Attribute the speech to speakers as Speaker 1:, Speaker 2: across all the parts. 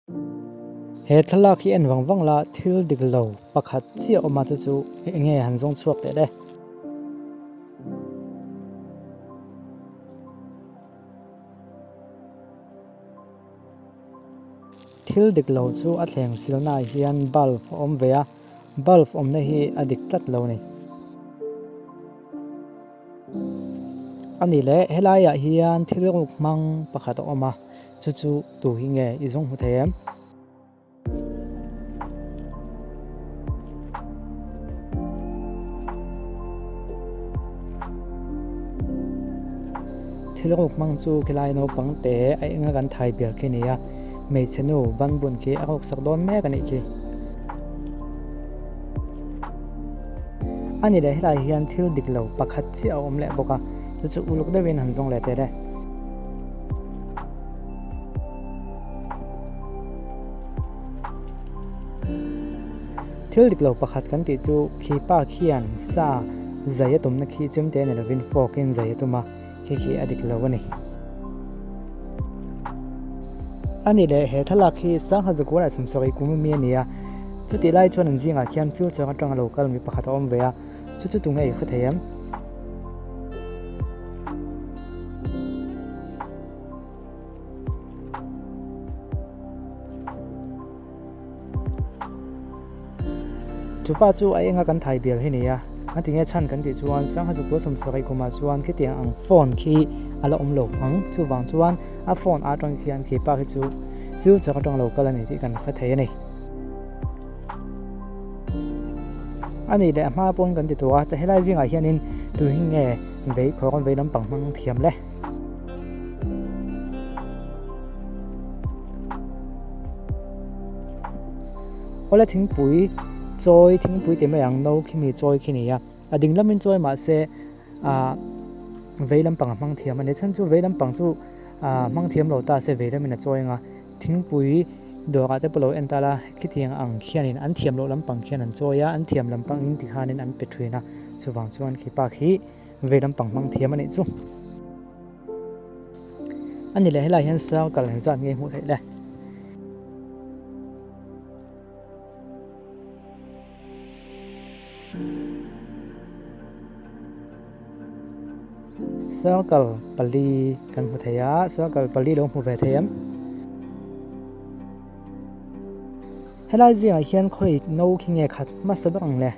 Speaker 1: He thlalak hi en vang vang la thil dik lo pakhat chiah awm a chu chu eng nge han zawng chhuak teh le. Thil dik lo chu a thleng silnaah hian bulb a awm ve a, bulb awmna hi a dik tlat lo a ni. A ni le, helaiah hian thil ruk hmang pakhat a awm a, chu chu tu hi nge i zawng hmu thei em? Thil ruk hmang chu khilai naupang te a enga kan thai bial khi a ni a, hmeichhe nu ban bun khi a ruk sak dawn mek a nih khi. A ni leh helai hian thil dik lo pakhat chiah a awm leh bawk a, chu chu uluk deuhin han zawng leh teh le. Thil dik lo pakhat kan tih chu khi pa khian sa zai a tumna khi chemte ni lovin fork in zai a tum a, khi khi a dik lo a ni. A ni leh he thlalak hi Sangha Zakuara sawmsawrih kum ami a ni a, chutih lai chuan an zingah khian future atanga lo kal mi pakhat a awm ve a, chu chu tunge i hre thei em? Chupa chu a enga kan thai bial hi ni a, a tinge chhan kan tih chuan Sangha Zukua sawmsarih kumah chuan khitiang ang phone khi a la awm lo ang, chuvang chuan a phone atang khian khi pa khi chu future atang lo kal a ni tih kan hre thei a ni. A nih leh a hma pawn kan ti tawh a, ta helai zingah hianin tuhin nge vei khawr vei lampang hmang thiam le. Awle thingpui chawi thingpui ti mai ang no khi mi chawi khi ni a a ding lamin chawi mahse ah vei lampang a hmang thiam a ni chhan chu vei lampang chu ah hmang thiam lo ta se vei lamin a chawi ang a thingpui dawrah te pawh lo en ta la khitiang ang khianin an thiam loh lampang khian an chawi a an thiam lampangin tikhanin an pe thin a chuvang chuan khi pa khi vei lampang hmang thiam a nih chu. A ni leh helai hian circle ang zat nge hmuh theih le. Circle pali kan hmu thei a, circle pali lo hmu ve thei em? Helai zingah hian khawi no khi nge khat hmasa ber ang le?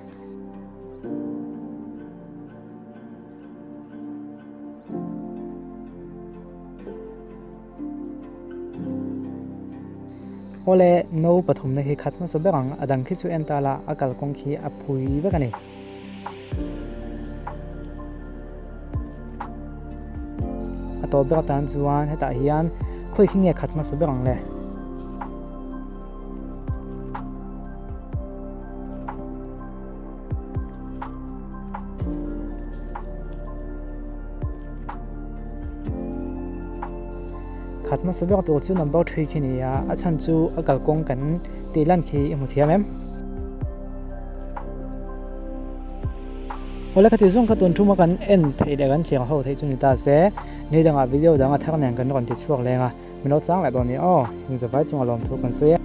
Speaker 1: Awle no pathumna khi khat hmasa ber ang a dang khi chu en ta la a kalkawng khi a phui vek a ni. A tawp ber atan chuan hetah hian khawi khi nge khat hmasa ber ang le. Khat hmasa ber tur chu number 3 khi ni a, a chhan chu a kalkawng kan tih lan khi i hmu thiam em? Awle khati zawng kha tun thuma kan en theih leh kan thlir ho theih chu ni ta se, ni dangah video dang a thar nen kan rawn ti chhuak leng a, min lo chang leh dawn ni aw, inzavai chunga lawmthu kan sawi e.